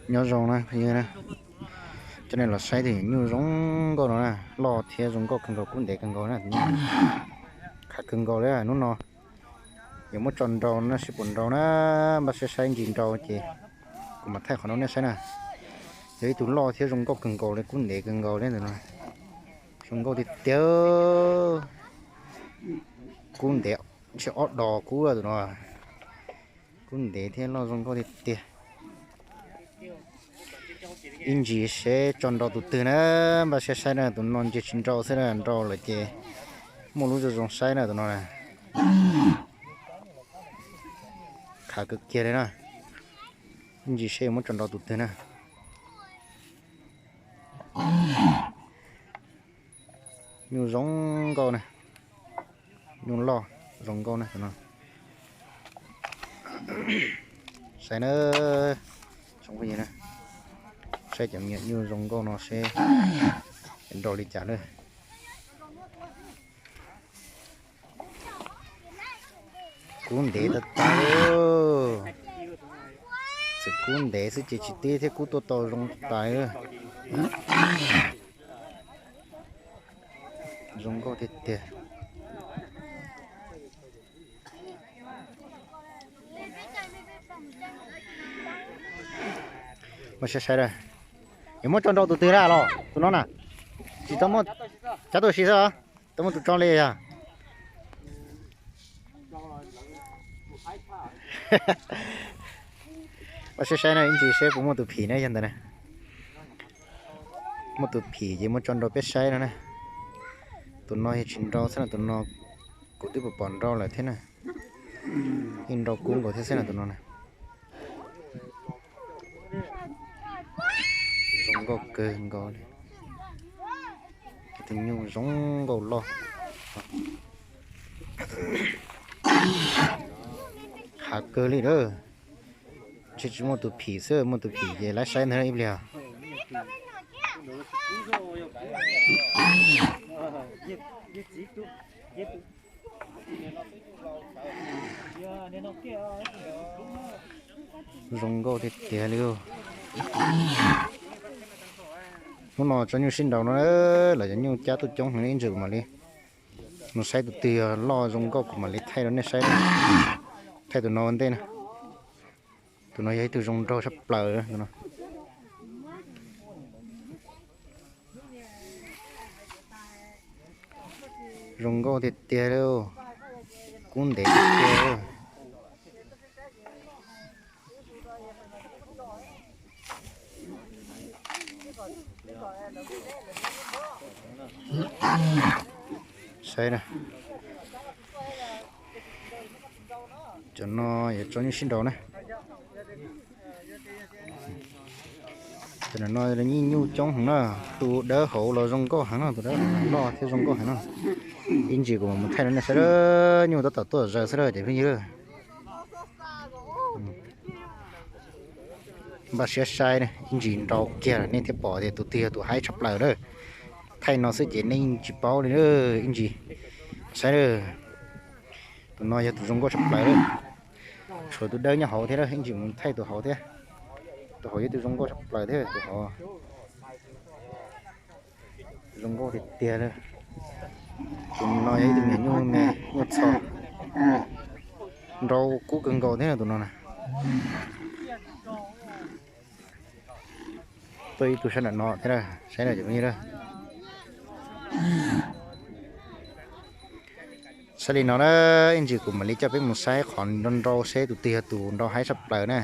Nyob zoo na, coj nej los saib tus nyuam nyuj zoo nkauj no na, loj thiab zoo nkauj kawg nkaus, kub ntev kawg nkaus na. Qhav kawg nkaus li hnub no. Yuav muab tso nrau no seb puas nrau na, npaj siab saib ntsis nrau ces kuv mam thaij qhov no nej saib na. Yog ib tug loj thiab zoo nkauj kawg nkaus li, kub ntev kawg nkaus li ntawm no. Zoo nkauj tiag tiag. Kub ntev, ntshe ob dos kub tus no. Kub ntev thiab loj zoo nkauj tiag tiag. Ib ntsis seb tso nrau tus twg na, npaj siab saib na, tus no ntsia tsis nrau xwb na, nrau lawm ces muaj lub zoo zoo saib na tus no na. Qhav kawg kiag li na. Ib ntsis seb yuav muab tso nrau tus twg na. Nyuj zoo nkauj na, nyuj loj zoo nkauj na tus no. Saib na, saib cov me nyuam nyuj zoo nkauj no seb nrau li cas lawm. Kub ntev tas tas. Txawm kub ntev xwb ces tsis teb thiab, kub tuaj tau zoo tas. Zoo nkauj tiag tiag. Muaj siab saib a. Yuav muab tso nrau tus twg na los tus no na? Tsis tau muaj, cov tuaj si xwb, tau muaj tus tso li yog. Muaj siab saib na, ib ntsis seb puas muaj tus phim na yog ntawd na. Muaj tus phim ces muab tso nrau peb saib no na. Tus no yog tsis nrau xwb no, tus no kuv twb pom pom nrau lawm thiab na. Yeej nrau kub nkaus thiab xwb no tus no na. Zoo nkauj kawg nkaus li. Tus nyuj zoo nkauj loj. Qhav kawg li lawm. Ntshe tsis muaj tus phim xwb, muaj tus phim ces lawv saib ntawd ib pliag. Zoo nkauj tiag tiag li. Hnub no tso nyuj sib nraus no, lawv cov nyuj cab tuaj coob heev, ib ntsis kuv mam li mus saib tus twg yog loj zoo nkauj kuv mam li thaij rau nej saib. Thaij tus no ua ntej na. Tus no yog ib tug zoo nraug tshaj plaws no. Zoo nkauj tiag tiag li, kub ntev tiag tiag. Saib na, cov no yuav tso nyuj sib nraus na. Cov no nyuj coob heev na, tus dawb hauv los zoo nkauj heev na, tus dawb hauv loj thiab zoo nkauj heev na. Ib ntsis kuv mam mus thaij rau nej saib, nyuj tab tom tuaj zaws xwb lawm cov phooj ywg. Npaj siab saib, ib ntsis nrau kiag nej thiaj pom tias tus twg yog tus haib tshaj plaws na. Thaij no xwb ces nej yeej tsis paub li, ib ntsis saib. Tus no yog tus zoo nkauj tshaj plaws, tshuav tus dawb nyob hauv thiab, ib ntsis mus thaij tus hauv thiab. Tus hauv yog tus zoo nkauj tshaj plaws thiab, tus hauv zoo nkauj tiag tiag li. Tus no yog ib tug me nyuam nyuj me nyuam txho, nrau kub kawg nkaus thiab tus no na. Tuaj ib tug sab nram no thiab, saib na cov phooj ywg. Saib li no na, ib ntsis kuv mam li coj peb mus saib qhov nrau nrau seb tus twg yog tus nrau haib tshaj plaws na.